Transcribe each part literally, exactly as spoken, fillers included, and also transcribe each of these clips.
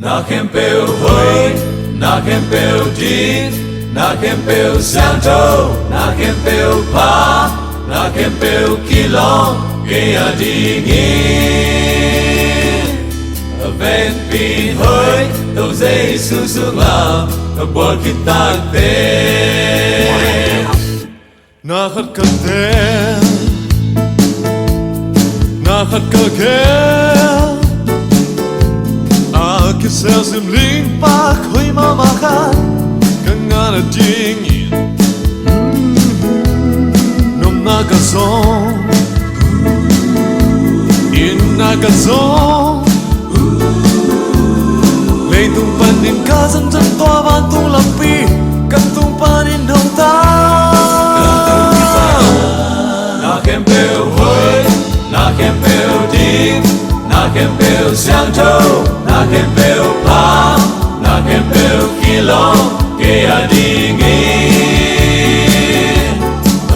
Na khempeuh hoih, na khempeuh dik, na khempeuh siangtho, na khempeuh pha, na khempeuh kilawm kei a dingin. A vekpi in hoih, To Jesu sungah ka bual khit takteh. Na khat ka tel, na khat ka gel, a kisel zimling pak hoih mahmah khat ka ngah nadingin. Nopna ka zong, itna ka zong, leitung panin ka zangzang tua vantung lampi ka tung panin hong ta. Na khempeuh hoih, na khempeuh dik, na khempeuh siangtho, na khempeuh pha, na khempeuh kilawm kei a dingin.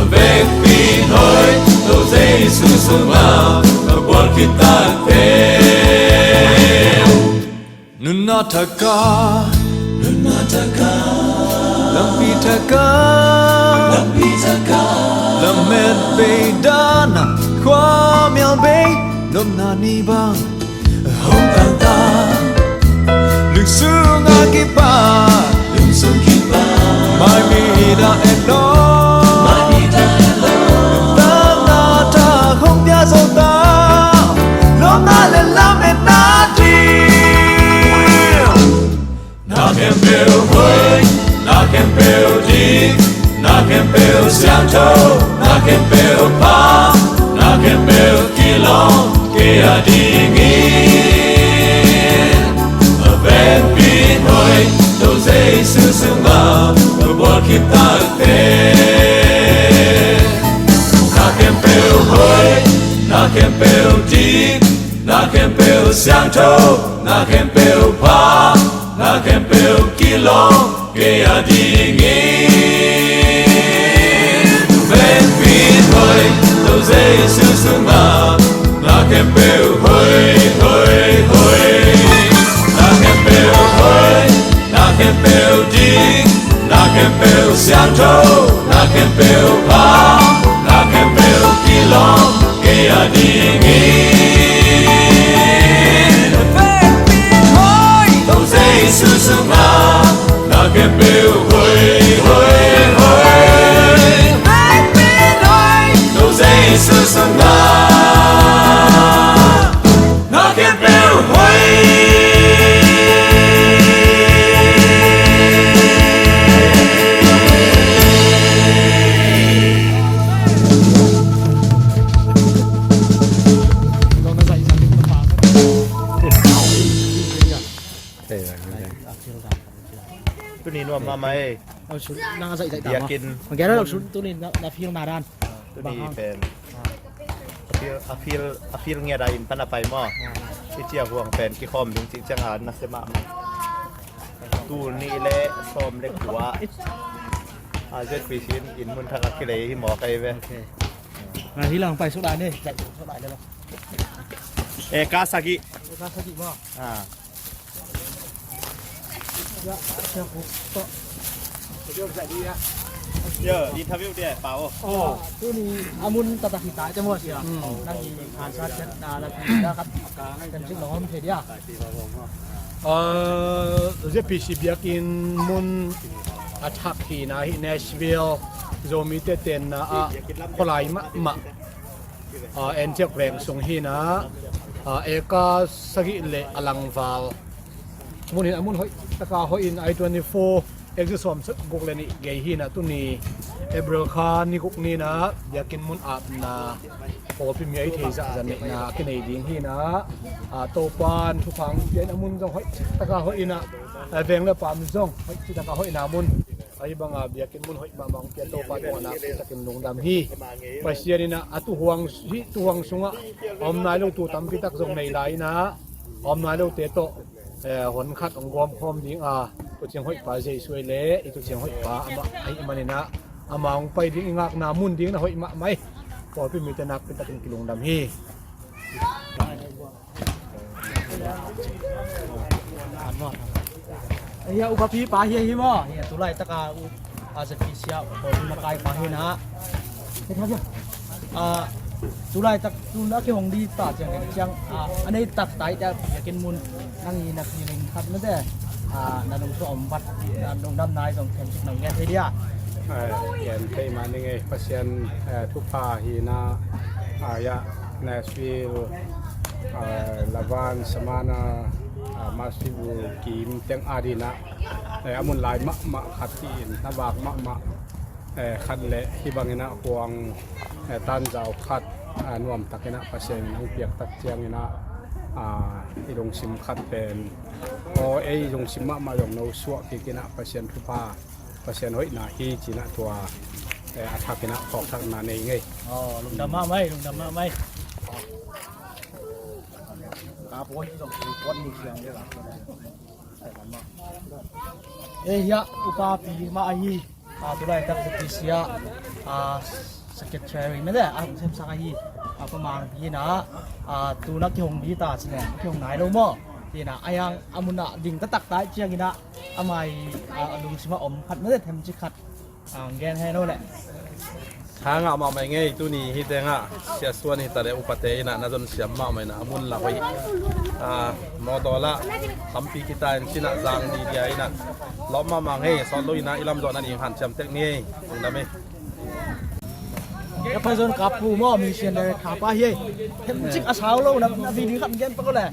A vekpi in hoih, To Jesu sungah ka bual khit takteh. Nunna thak a, nunna thak a, lampi thak a, lampi thak a, lamet bei dan a, khuamial bei nopna ni bang hong tangtang. Lungsung a kipat, lungsung kipat, maimit a et lo, maimit a et lo, nuntakna thak hong pia zo ta, nopna le lametna ding. Na khempeuh hoih, na khempeuh dik, na khempeuh siangtho, na khempeuh pha, na khempeuh kilawm kei a dingin. A vekpi in hoih, To Jesu sungah ka bual khit takteh. Na khempeuh hoih, na khempeuh dik, na khempeuh siangtho, na khempeuh pha, na khempeuh kilawm kei a dingin. Vekpi in hoih, To Jesu sungah na khempeuh hoih, hoih, hoih. Na khempeuh hoih, na khempeuh dik, na khempeuh siangtho, na khempeuh pha, na khempeuh kilawm kei a dingin. Vekpi in hoih, To Jesu sungah na khempeuh hoih, hoih, hoih. Vekpi in hoih, To Jesu sungah na khempeuh hoih. Tuni nuam mahmah ei. Lo sut, nang a zaihzaih ta maw? Biakinn. Hong gen lo sut, tuni na, na feel na dan. Tuni pen a feel, a feel, a feel ngiat a inn pan a pai maw? I ciah huang pen kikhawm ding cih ciang a nasia mahmah. Tul nih le sawm le kua a Z P C in inn mun thak a kilei hi maw kai ve. Ok. Na hi lang pai suk lai ni. Zaih suk lai ni lo. Eka sagih. Eka sagih maw? Ah. Yo, interview dia, Pau. Oh, tuni a mun taktak hi ta te maw sia. Hmm. Nang i han sa chet na, nang i da khat. Kan cik lo hom the dia. Uh, Z P C biakinn mun a thak hi na hi Nashville, Zomite tenna ah khualai mahmah. Ah, Antioch veng sung hi na, ah, eka sagih le a langval. Mun hi na, mun hoih taka hoih in I twenty-four exit sawm guk le nih gei hi na, tuni April kha ni guk ni na biakinn mun apna pawlpi mi a i thei zahzah neihna a kinei ding hi na, ah, Topan thupha hong pia in a mun zong hoih taka hoih in a, ah, veng le pam zong hoih taka hoih in a mun. Ahi banga biakinn mun hoih mahmah hong pia Topa tungah nakpi takin lungdam hi. Pasian in a, a tuhuang hi, tuhuang sungah a om nai lo tu tampi tak zong nei lai in a, a om nai lote tawh, eh, hon khat hong gawm khawm ding a, tuciang hoihpa Jesu ei le i tuciang hoihpa amah ahih manin a, amah hong pai ding i ngakna mun ding na hoih mahmah hi. Pawlpi mite nakpi takin kilungdam hi. Hia, upa pi pa hia hi maw? Hia, tulai taka u, a, ZPCA pawlpi makai pa hi na. Hia, hia. A, tulai tak tuna kihong di ta ciang, ciang, a, a nei tak tai ta biakinn mun nang i na feeling khat na te. A, na lungsim om bat, na lungdam nai zong khen suk nang ngen thei dia. A, gen thei mah ning ei, Pasian, a, thupha hi na, a, ya, Nashville, a, Lavan, Samana, a, Masibu, Kim, teng a di na. A, a mun lai mahmah khat hi in, na vak mahmah, a, khat le hi bangin a kuang, a, tanzau khat, a, nuamtakin a Pasian in hong piak tak ciangin a, a, i lungsim khat pen, aw, ei lungsim mahmah zong no suah kik in a Pasian thupha, Pasian hoihna hi ci-in a tua, eh, a thakin a phawkthakna nei ngei. Aw, lungdam mahmah ei, lungdam mahmah ei. Ka pawi zong report ni siang le la. Eh, hia, upa pi mah ahi. A, tulai tak ZPCA, a, secretary mete a hong semsak ahi. A, Pa Mang hi na, a, tuna kihong di ta ci leng kihong nai lo maw? Hi na, a hiang a mun a ding taktak ta i ciangin a, a mai, a, a lungsim a om khat mete themcik khat, a, gen he no le. Tha ngah mahmah i ngei, tuni hi tengah Sia Suan hi ta le upate in a na zon siam mahmah in a, a mun la hoih. A, mawtaw la tampi kita in ci-in a zang di dia in a, lawp mahmah ngei, sawt lo in a i lamzawhna ding hanciam tek ni ei. Lungdam ei. Ka pa zon ka pu maw, musician le ka pa hi ei. Themcik a sau lo na, na video khat gen pak le.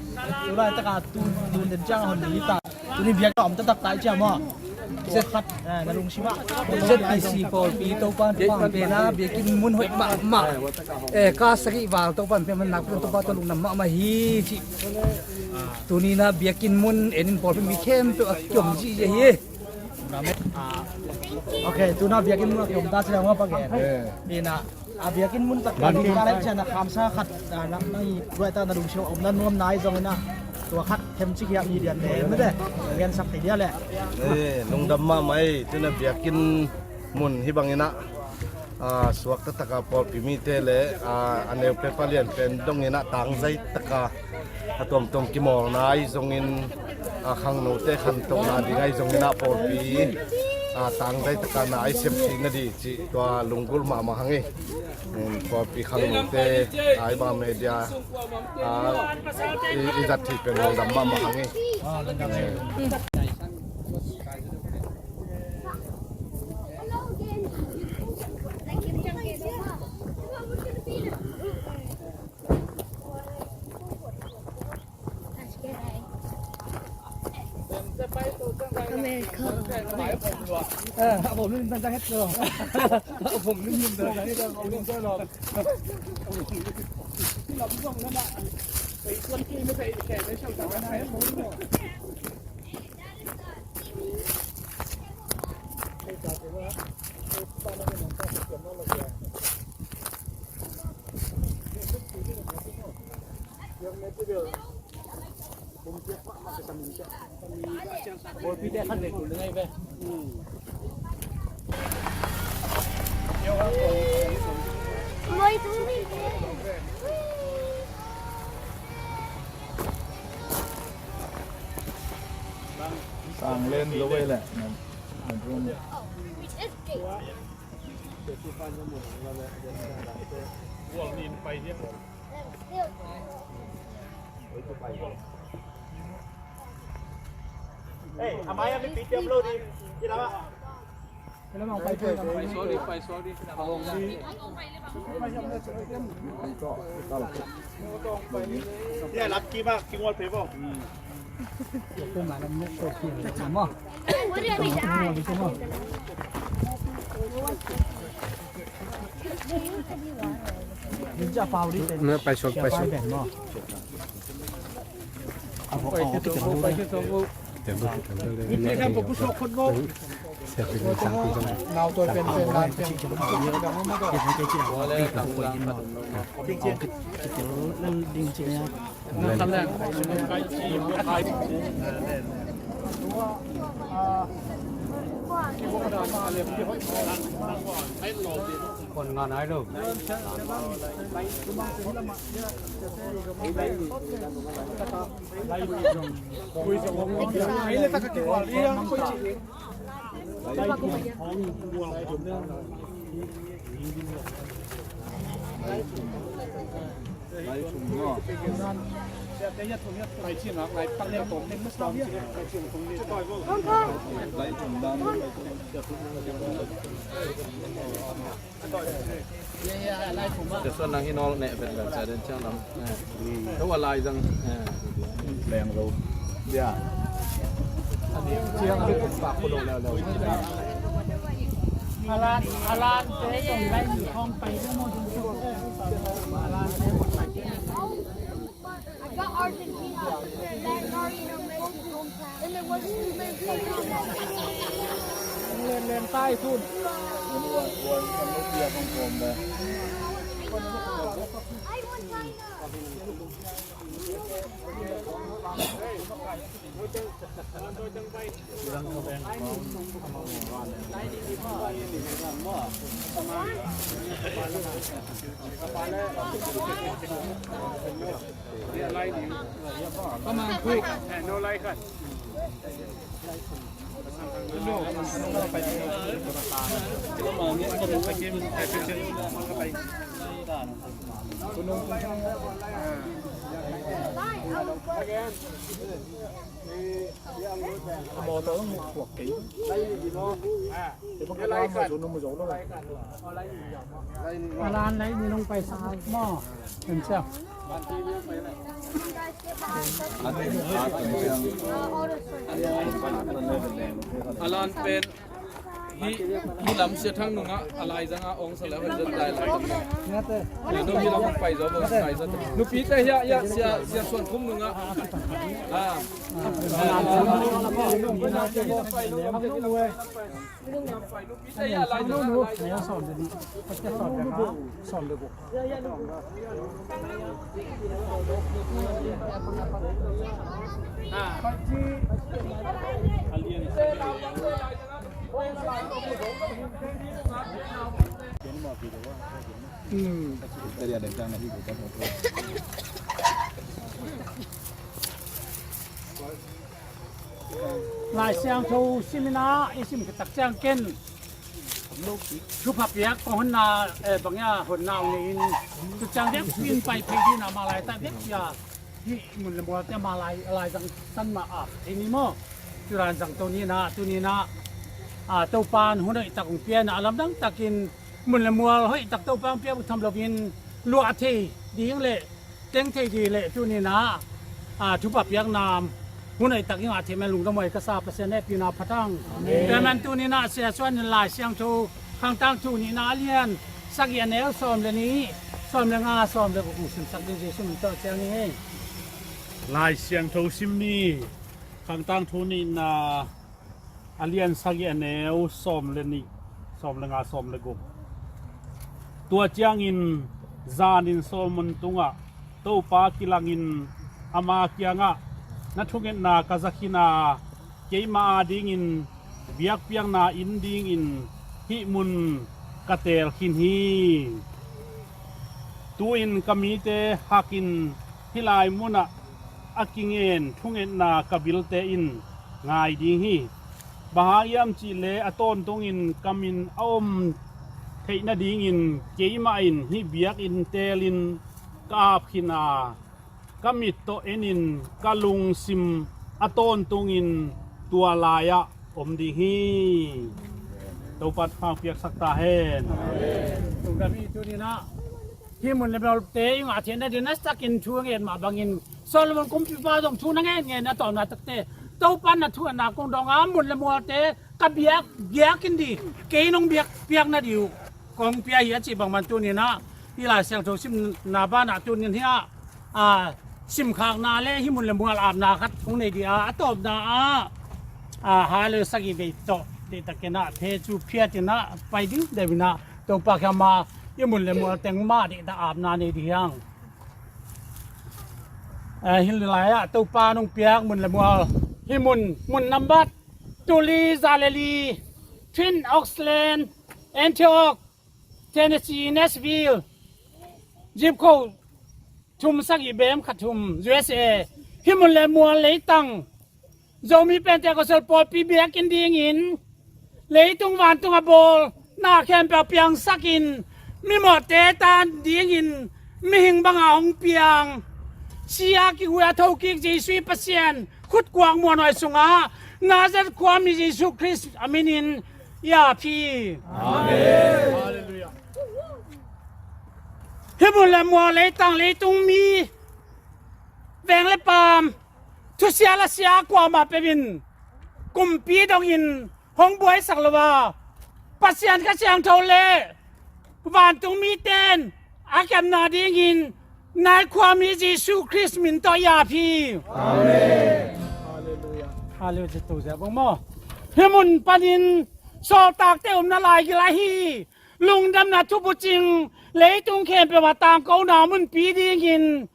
Tulai taka tu, tu den ciang hon ni ta. Tuni biak om taktak ta i ciang maw? Zet khat, eh, na lungsim ah. ZPC pawlpi Topa in pang pen a biakinn mun hoih mahmah. Eh, ka sagih val Topa in pia man nak pun Topa tawh lungdam mahmah hi ci. Tuni in a biakinn mun en in pawlpi mi khempeuh a kiom zihziah hi. Ah, ok, tuna biakinn mun a kiom ta ci leng maw Pa Gen. Eh. Ina, a biakinn mun tak ka lai ciang a khamsa khat, a, na, na i ruai ta na lungsim om na nuam nai zong ina. Tua khat themcik hiah ni dian le mete. Gensak thei dia le. Eh, lungdam mahmah ei, tuna biakinn mun hi bang ina. A, suak taktak a pawlpi mite le, a, a neu pepa lian pen dong ina tangzai taka a tuamtuam kimawlna ahi zongin, a, khangnote khantohna ding ahi zongin a pawlpi, a, tangzai taka na ahi sep theihna ding cih tua lunggulh mahmah hang hi. Pawlpi khangnote, a, i bang media, a, i, i zat theih pen lungdam mahmah hang hi. America. Sang len zo vei leh. Ei, a mai a mipi tiam lo ding. Ci lam ah. Pai suak ding, pai suak ding. Tua lam kim ah, kingol pe bo. Pai suak, pai suak. Kon nga nai lo. Te suan nang hi nawl neh vet vet sa den ciang lam. Eh. Tua lai zang. Eh. Leng lo. Ya. Ciang hi kum pak ku lo leu leu. Alan, Alan, te tong lai ni khong pai ko mo. Alan, te mo pai. I got Argentina. Len, len tai tun. I want China. Alan lai ni nong pai sa maw? Em cia. Alan pen hi, hi lam sia thang nungah a lai zanga ong sa leh hoi zat dai lai. Nung hi lam pai zo bang sai zat. Nupi te hia, hia, sia, sia suan kum nungah. Ah. Lai Siangtho sim in ah i sim khit tak ciang ken thupha piak kong honna, eh, bang ia honna ong nei in, tu ciang vekpi in pai phei ding in ah, mah laitak vekpi a hih mun le mualte mah lai, lai zang san mah a thei ni maw? Turan zangto ni in ah, tuni in ah, ah, Topa in hun hoih tak hong pia in ah, a lamdang takin mun le mual hoih tak Topa hong pia uh tham loin luah thei ding le teng thei ding le tuni in ah, ah, thupha piakna hun hoih tak i ngah theih man lungdam huai ka sa. Pasian hehpihna phat hang. Amen. Tua man tuni in ah Sia Suan in Lai Siangtho Khang Tangthu nihna a lian sagih a neu sawm le nih, sawm le nga, sawm le guk hong simsak ding Jesuh min tawh ciang ni hei. Lai Siangtho sim ni. Khang Tangthu nihna a lian sagih a neu sawm le nih, sawm le nga, sawm le guk. Tua ciangin zanin Solomon tungah Topa kilangin ama kiangah, na thungetna ka za khin a, keima adingin biakpiakna inn dingin hih mun ka teel khin hi. Tu-in ka mite hakin hih lai munah a kingen thungetna ka bilte in ngai ding hi. Bang hang hiam cihleh a tawntungin ka min a om theih nadingin keimah in hih biakinn teelin ka ap khin a, ka mit tawh enin ka lungsim a tawntungin tua lai-ah om ding hi. Topa in thupha piaksak ta hen. Tungdam hi. Tuni in ah hih mun le mualte i ngah theih nading nasakin thu a ngen mah bangin Solomon kumpipa zong thu na ngen ngen a tawpna takte Topa in a thu a na kong dong a, mun le mualte ka biak, biakinn ding, kei nong biak, piak nading uh kong pia hi a cih bang man tuni in ah hih Lai Siangtho simna banah tuni in hih ah, a, simkhakna le hih mun le mual apna khat kong nei ding a, a tawpna ah, a, ha le sagih vei tawh deihtakin ah phe cu phiat in ah pai ding deuh in ah Topa kiangah i mun le mual teng mah deihtak apna nei ding hi hang. A, hih lai-ah Topa nong piak mun le mual, hih mun, mun nambat tul li za le li, Twin Oaks Lane, Antioch, Tennessee, Nashville, zip code thum sagih bem khat thum, U S A. Hih mun le mual leitang Zomi Pentecostal pawlpi biakinn dingin leitung vantung a bawl na khempeuh piangsakin, mimawhte tan dingin mihing banga hong piang, si-a kiguih a thokik Jesuh i Pasian khutkuang muanhuai sungah Nazareth khuami Jesuh Khrist a minin i ap hi. Amen. Hallelujah. Hih mun le mual leitang leitung mi, veng le paam, thusia lasia kuamah peuh in kumpi dongin hong buaisak lo a, Pasian Kha Siangtho le vantung mite in a kepna dingin Nazareth khuami Jesuh Khrist min tawh i ap hi. Amen. Hallelujah. Hallelujah. Hih mun panin sawltakte umna laigil ahi lungdamna thubucing leitung khempeuh a tangkona munpi dingin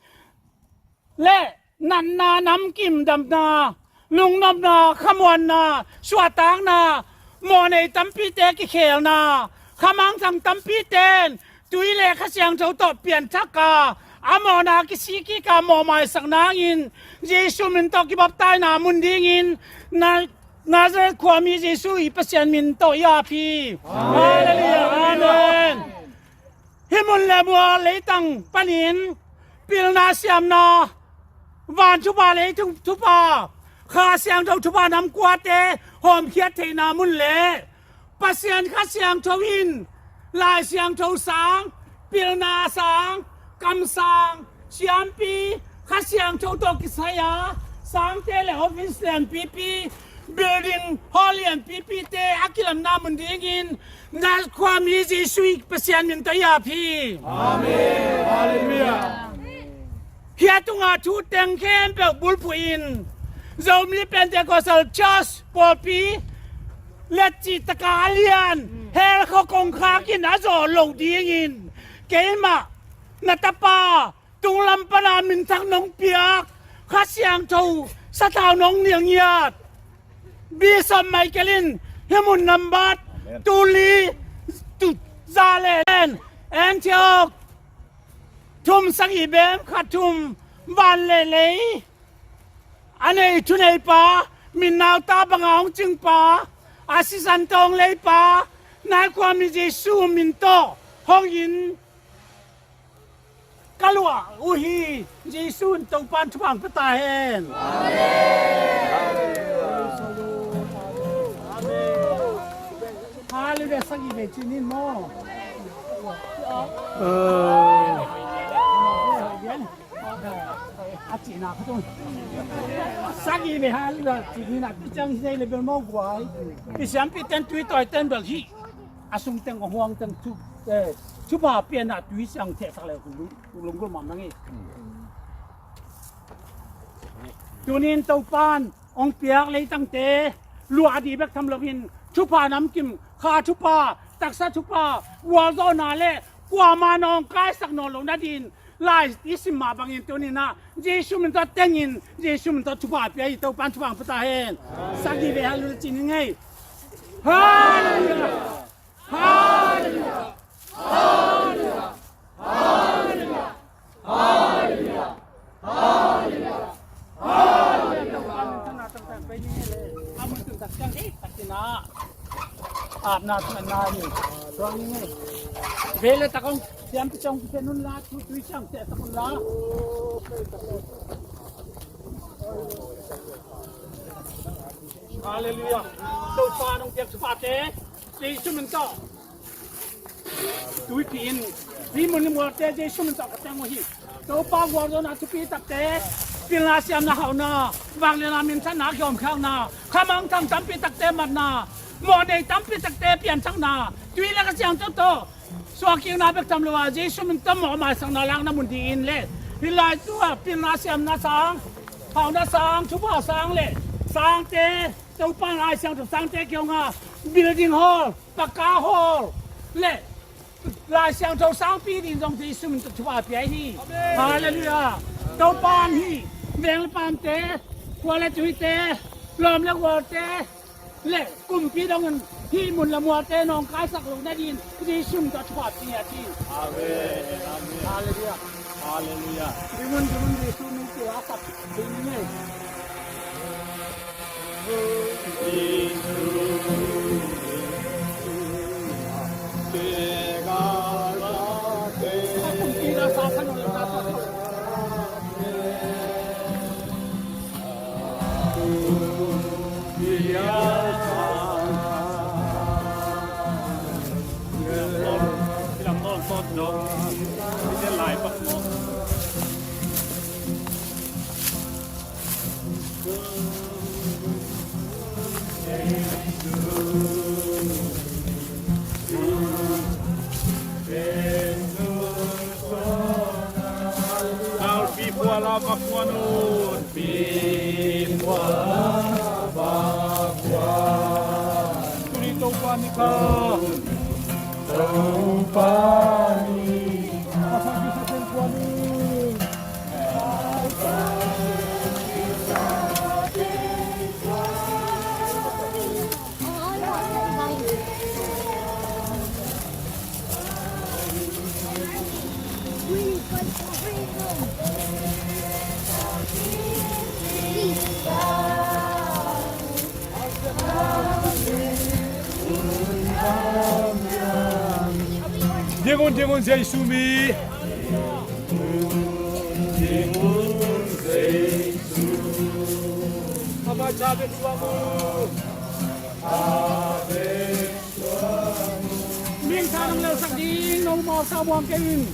le natna, namkim damna, lungnopna, khamuanna, suahtakna, mawhnei tampite kikhelna, khamangthang tampite in tui le Kha Siangtho tawh pianthak a, a mawhna kisik kik a, mawhmaisak nangin Jesuh min tawh kibaptaina mun dingin Na-, Nazareth khuami Jesuh i Pasian min tawh i ap hi. Amen. Hallelujah. Amen. Hih mun le mual leitang panin pilna siamna, van thupha, leitung thupha, Kha Siangtho thupha nam kuate hawmkhiat theihna mun le Pasian Kha Siangtho in Lai Siangtho sang, pilna sang, kamsang, siampi, Kha Siangtho tawh kisai a sangte le office lianpipi, building hall lianpipite a kilamna mun dingin Nazareth khuami Jesuh i Pasian min tawh i ap hi. Amen. Hallelujah. Hih a tunga thu teng khempeuh bulphuh in Zomi Pentecostal Church pawlpi letcih taka a lian hell khua kongkhak in a zawh loh dingin keimah na tapa tunglam pana minthang nong piak, Kha Siangtho sathau nong nilh ngiat Bishop Michael in hih mun nambat, amen, tuli, tu, za le len, Antioch thum sagih bem khat thum, van le lei a nei thuneipa, min nauta banga hong cingpa, a sisan tawng leipa, Nazareth khuami Jesuh min tawh hong in ka luah uh hi. Jesuh in Topa'n thupha hong pia ta hen. Amen. Hallelujah. Sagih vei cin in maw? A cihna kha tung. Sagih vei hallelujah cin in a, tu ciang hi nei le bel maw guai. I siampi ten tui tawi ten bel hi. A sung teng a huang teng thu, eh, thupha pianna tui siang thehsak le lunggulh, lunggulh mahmah hi. Tunin Topa'n hong piak leitangte luah ding bek tham loin thupha namkim, kha thupha, taksa thupha, gualzawhna le kuamah nawngkaisak nawn lo nadingin lai i sim mah bangin tunin ah Jesuh min tawh tengin, Jesuh min tawh thupha pia hi. Topa'n thupha hong pia ta hen. Sagih vei hallelujah cin ni ngei. Hallelujah. Hallelujah. Hallelujah. Hallelujah. Hallelujah. Hallelujah. Hallelujah. Apna tun na ni. Tuang ni. Vele takong siam ti chong ti nun la tu tu siam te takong la. Hallelujah. Topa nong piak thupha te Jesuh min tawh tuipi in, hih mun i mualte Jesuh min tawh ka teng uh hi. Topa gualzawhna thupi takte, pilna siamna hauhna, vangliatna minthanna kiawmkhakna, khamangthang tampi takte matna, mawhnei tampi takte pianthakna, tui le Kha Siangtho tawh suahkikna bek tham lo a, Jesuh min tawh mawhmaisakna lakna mun dingin le hih lai tu-a pilna siamna sang, hauhna sang, thupha sang le sangte, Topa Lai Siangtho sangte kiang a building hall, pakka hall le Lai Siangtho sangpi ding zong Jesuh min tawh thupha pia hi. Amen. Hallelujah. Topa'n hih veng le paamte, khua le tuite, lawm le gualte le kumpi dongin hih mun le mualte nawngkaisak loh nadingin Jesu min tawh thupha pia ni a ci. Amen. Amen. Halleluiah. Halleluiah. Dingun, dingun, Jesu min tawh a sap ding ni. Tuni Topa ni ka. Topa ni. Pasal kisah tempuan ni. Dingun, dingun, Jesu mi. Ming sa nang lelsak ding, no mau sa muang kei in.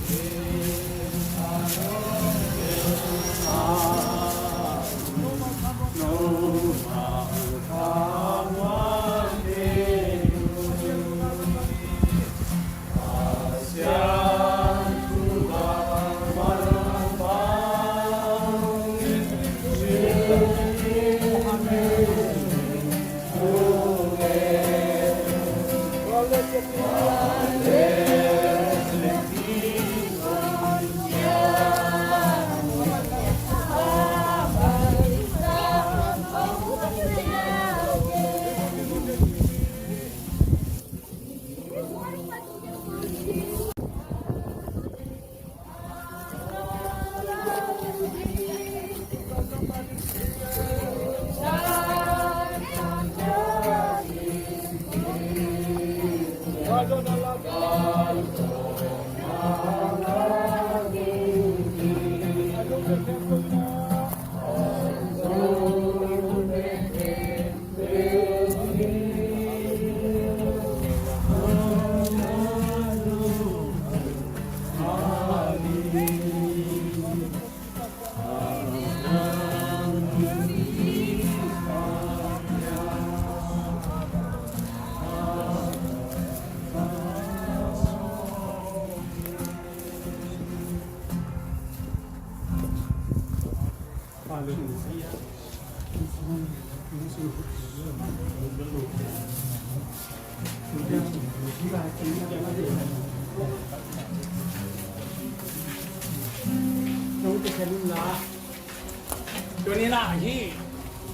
Tuni-in ah hih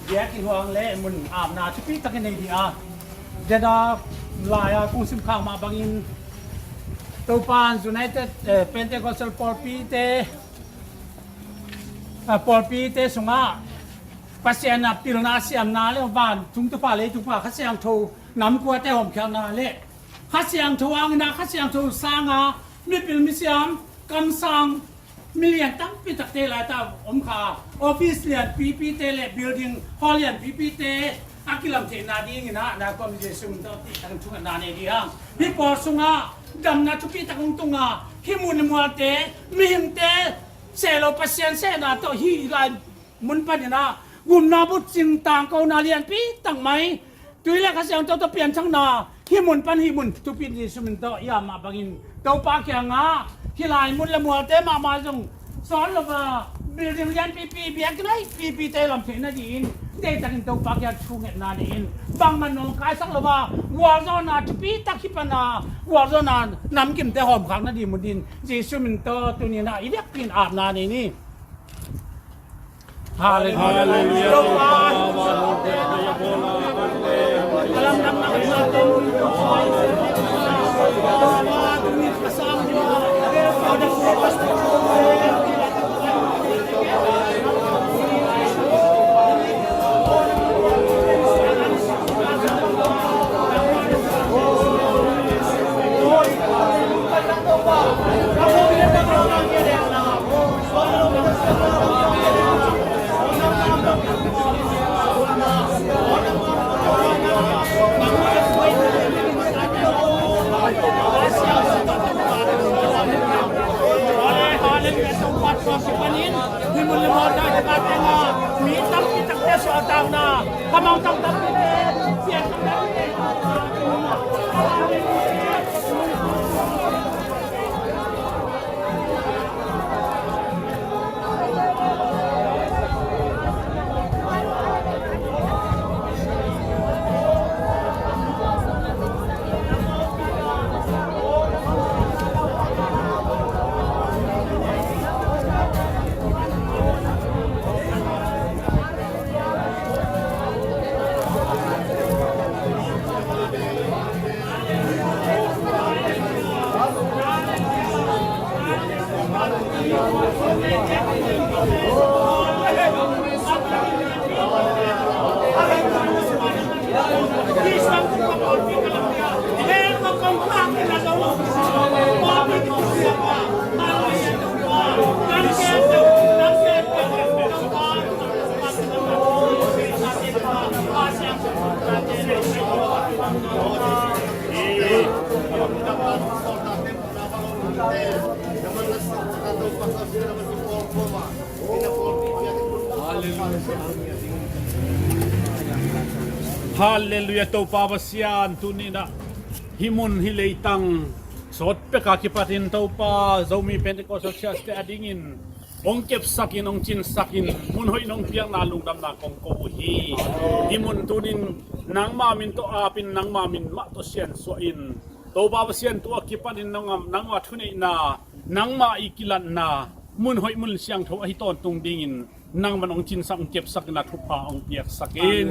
biakinn huang le mun apna thupi takin nei dih a, dena lai-a kong simkhak mah bangin Topa in United, eh, Pentecostal pawlpite, ah, pawlpite sungah Pasian a pilna, siamna le vantung thupha, leitung thupha, Kha Siangtho nam kuate hawmkhiatna le Kha Siangtho hangin ah Kha Siangtho sanga mipil misiam, kamsang, milian tampi takte laitak om kha. Office lianpipite le building hall lianpipite a kilam theihna dingin ah nai kawm Jesu min tawh tih takin thungetna nei dih hang. Hih pawl sungah damna thupi tak hong tunga hih mun mualte, mihingte seh lo Pasian sehna tawh hih lai mun panin ah gumna bucing tangkona lianpi tak mai, tui le Kha Siangtho tawh pianthakna hih mun pan hih mun thupi Jesu min tawh i ap mah bangin Topa kiangah hih lai mun le mualte mahmah zong sawn lo a, building lianpipi, biakinn hoihpipite lam theih nadingin deihtakin Topa kiang thungetna nei in, bangmah nawngkaisak lo a gualzawhna thupi tak hih pana gualzawhna namgimte hawmkhak nading mun in Jesu min tawh tuni-in ah i biakpi-in apna nei ni. Halleluiah. Halleluiah. Topa. Alam dang nak na ten. Halleluiah, Topa Pasian, tuni-in ah hih mun hih leitang sawt peka kipatin Topa Zomi Pentecostal Church te adingin hong kepsakin, hong cinsakin, mun hoih nong piakna, lungdamna kong ko uh hi. Hih mun tunin nangma min tawh apin, nangma min mah tawh siansuahin, Topa Pasian, tua kipanin nangma, nangma thuneihna, nangma i kilatna mun hoih, mun siangtho ahi tawntung dingin nangman hong cinsak, hong kepsakin, a thupha hong piaksakin.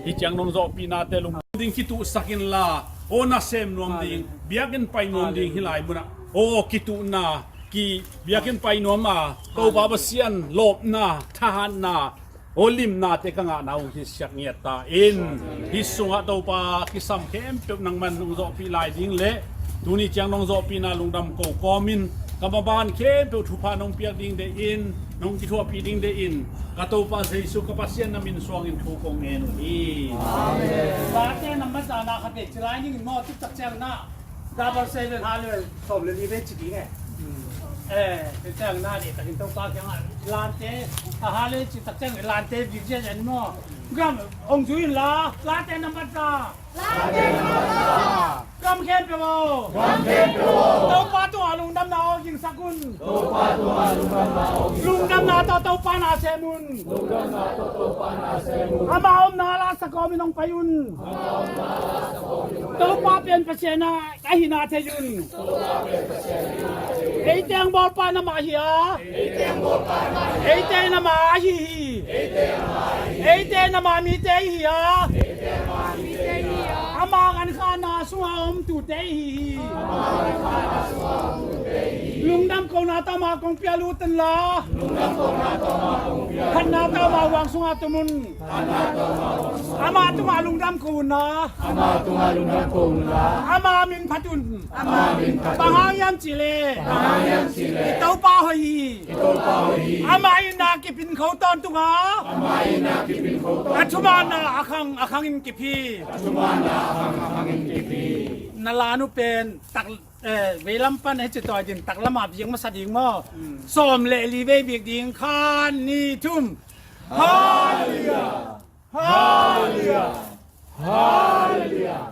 Hih ciang nong zawhpihnate lungdam ding kituhsak inla, aw nasem nuam ding, biakinn pai nuam ding, hih lai munah aw kituhna, ki biakinn pai nuam a, Topa Pasian lawpna, thahatna, aw limnate ka ngahna uh hi siak ngiat ta in, hih sungah Topa kisam khempeuh nangman hong zawhpih lai ding le tuni ciang nong zawhpihna lungdam ko kawmin ka maban khempeuh thupha nong piak ding deihin, nong kithuahpih ding deihin, ka Topa Jesu ka Pasian na min suangin thu kong ngen uh hi. Amen. Late nambat zana khat vei ci lai ning maw, tu tak ciang na. Double seven, Hallelujah, sawm le li vei ci ding e. Eh, ci ciang na deihtakin Topa kiangah lante, a Hallelujah ci tak ciang lante vik ziahziah ni maw. Gam hong zui inla, late nambat za. Late nambat za. Gam khempeuh aw. Gam khempeuh aw. Topa tungah lungdamna aw kingsak un. Topa tungah lungdamna aw kingsak un. Lungdamna tawh Topa na sem un. Lungdamna tawh Topa na sem un. Ama omna la sakawmin hong pai un. Topa pen Pasian a, a hihna thei un. Eite hong bawlpa in amah hi a, eite in amah ahi hi. Eite in ama mite ihi a, ama gankhana sungah a om tute ihi hi. Lungdam kohna tawh ama kong pia lut unla, phatna tawh ama huang sungah tum un. Amah tungah lungdam ko unla. Amah tungah lungdam ko unla. Ama min phat un. Ama min phat un. Bang hang hiam cih leh, bang hang hiam cih leh, i Topa hoih hi. I Topa hoih hi. Ama itna kip in kho tawntung a. Ama itna kip in kho tawntung a. A thumanna a khang, a khang in kip hi. A thumanna a khang, a khang in kip hi. Na la nu pen tak, eh, veilam pan hei ci tawi din, taklam a viang masa ding maw. Mm. Sawm le li vei bik ding, khat, nih, thum. Hallelujah. Hallelujah! Hallelujah!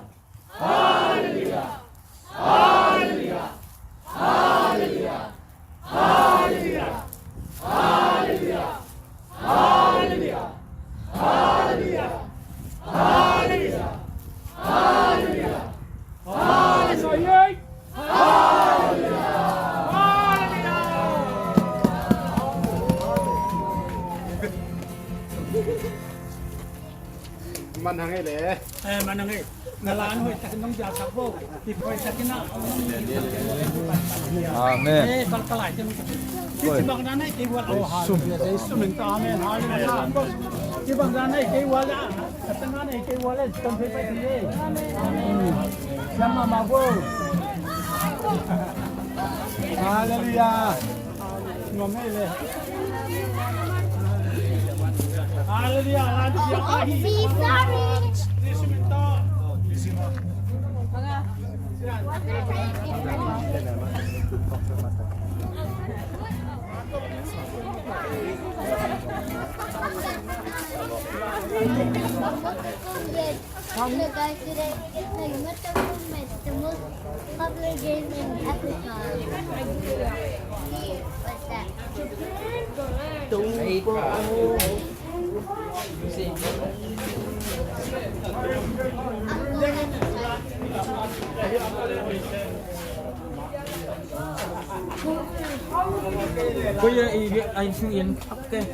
Man hang ei le. Eh, man hang ei. Na la hoih takin nong ziahsak bo. Hoih takin a. Amen. Eh, kal kalai te. Ci bang dan ai kei wal. Oh, hallelujah. Sum in ta. Amen. Hallelujah. Ci bang dan ai kei wal a. Ka tang dan ai kei wal a. Kan pe pe ni. Amen. Siam ma ma bo. Hallelujah. Hello guys, today is the Yumurta movement, the most popular game in Africa. What's that? Kuya, i, i, i, i, okay.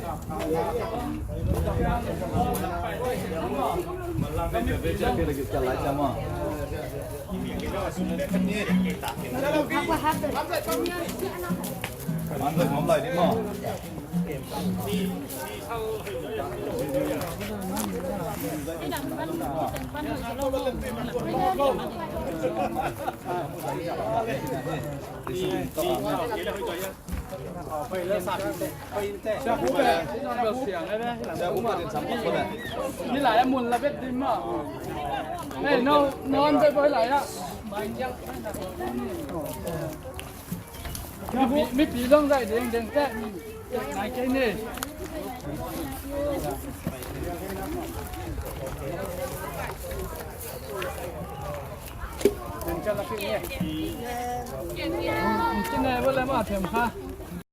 Ni lai a mun la bet dim ma. Hey, no, no, an bet boy lai a. Mipi, mipi zong zai deng deng te. Nai kei ni. Kine bo le ma them kha.